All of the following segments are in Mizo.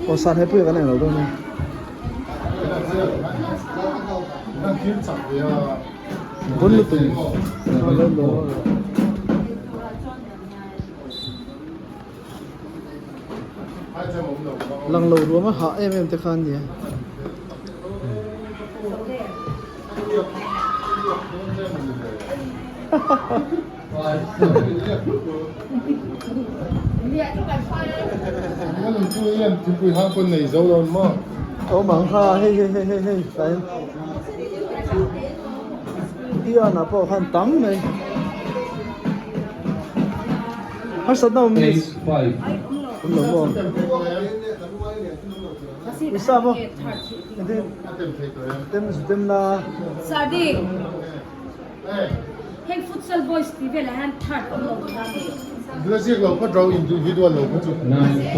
Aw san he pui kan eng lo dawn a. Bon lutuk. Lang lo ruam a hah em em te kha an nia. Awm ang kha hei hei hei hei hei tlai Ian ah pawh khan tam mai harsatna awm ni awm lo maw Isa maw tem tem la Heng futsal boys tih velah hian third awm lo kha a ni. La ziak lo phawt ro individual lo kha chu. 9-5.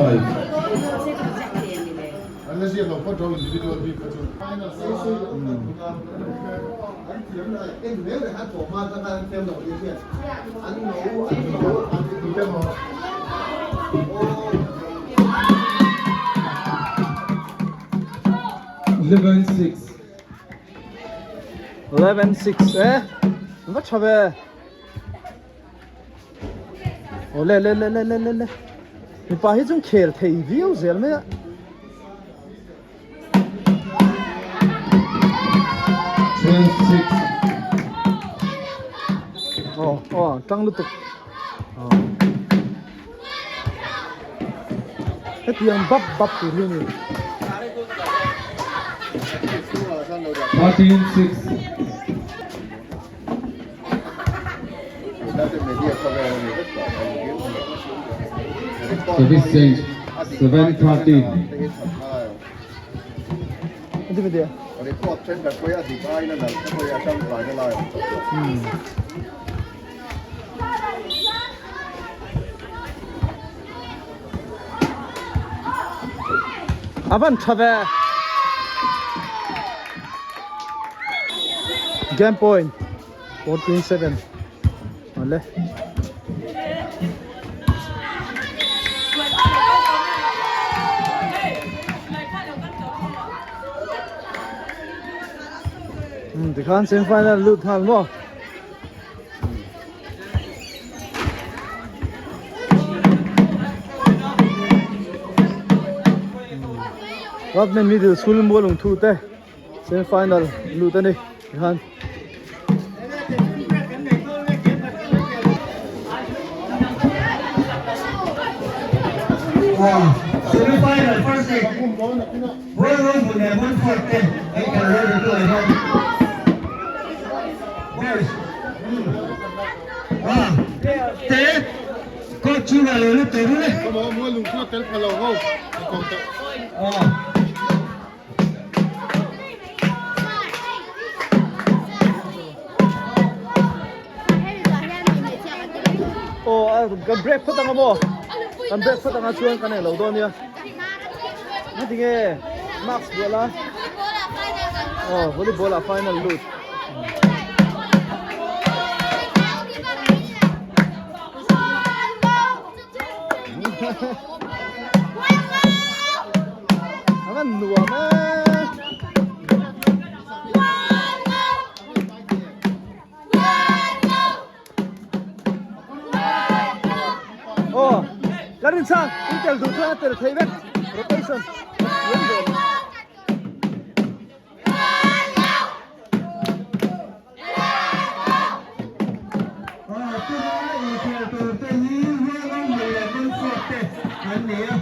An la ziak lo phawt ro individual bik kha chu. 11-6. 11-6 e va tha ve aw le le le le le le le mipa hi chuan khel thei viau zel mai a. 12-6. Aw aw tang lutuk aw hetiang bap bap tur hi a ni. 13-6. Service change 7-13. A van tha ve. Game point 14-7. Awle. Tikhan semi final lut nghal maw. Government Middle School mual ung thu te semi final lut a ni tikhan. Semi final first leg Bualrawn hmun leh Montfort te an kal ready tu ah hian Boys te coach chhungah lo lut tawh rul e. Aw kan break phawt anga maw kan break phawt anga chuan kan englo dawn nia ngatinge marks bual a aw volleyball ah final lut A van nuam e. Aw, Larinchang, in tel duh chuan a tel thei vek. Rotation. Tuna inkhel turte hi Huangho hmun leh Montfort te an ni a,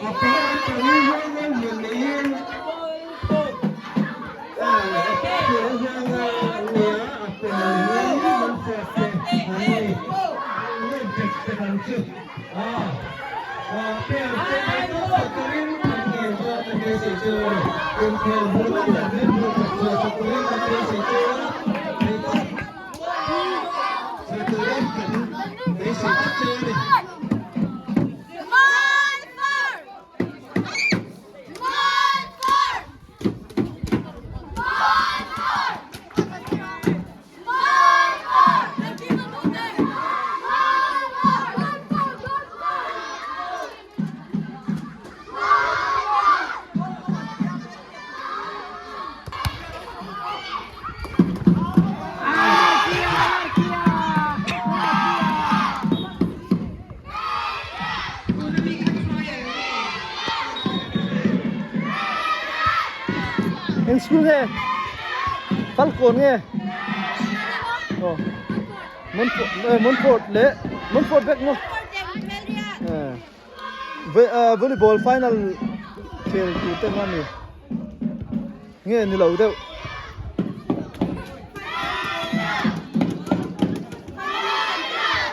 a pawl an tawh hi Huangho hmun niin Huangho an ni a, a pawl hi Montfort te an ni. Ngaihnawm tek tek ang chu. Player te theihtawp chhuah turin an ngen chuan kan beisei chu a ni. Inkhel hmuhnawm tak leh hmuh tak chhuah chak turin kan beisei chu a theihtawp chhuah turin kan beisei tlat che a ni. School nge? Falkawn nge? Aw. Montfort eh Montfort leh Montfort vek maw? Eh. Volleyball final khel tur te kha a ni. Nge ni lo deuh.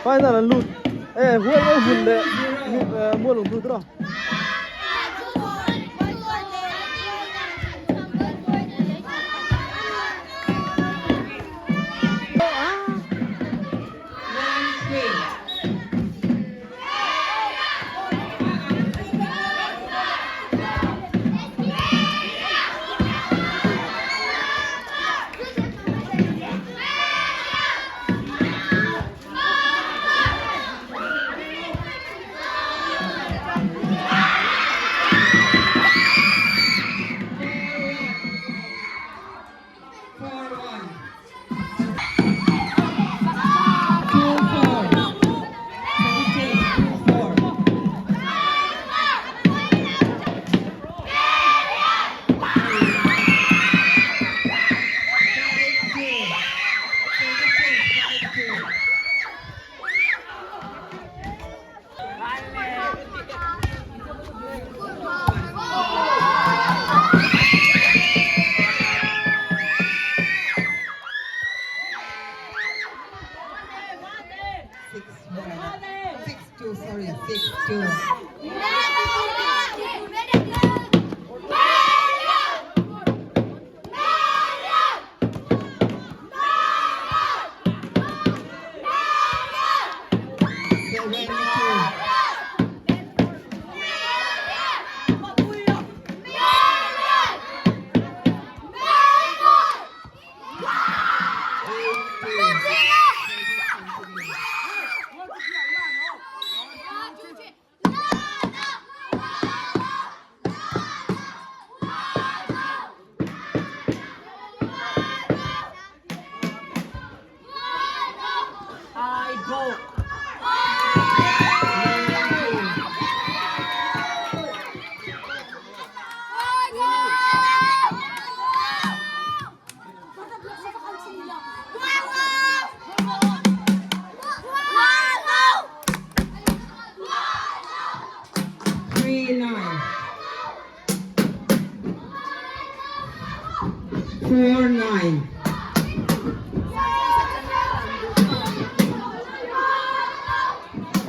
Final an lut. Eh hual lo hun leh mual awm lut rawh.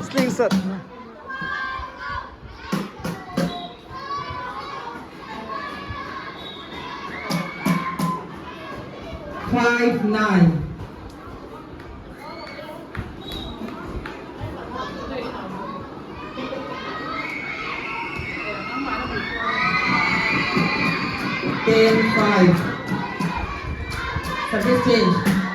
Slingshot. 5 9. 10 5. Service change.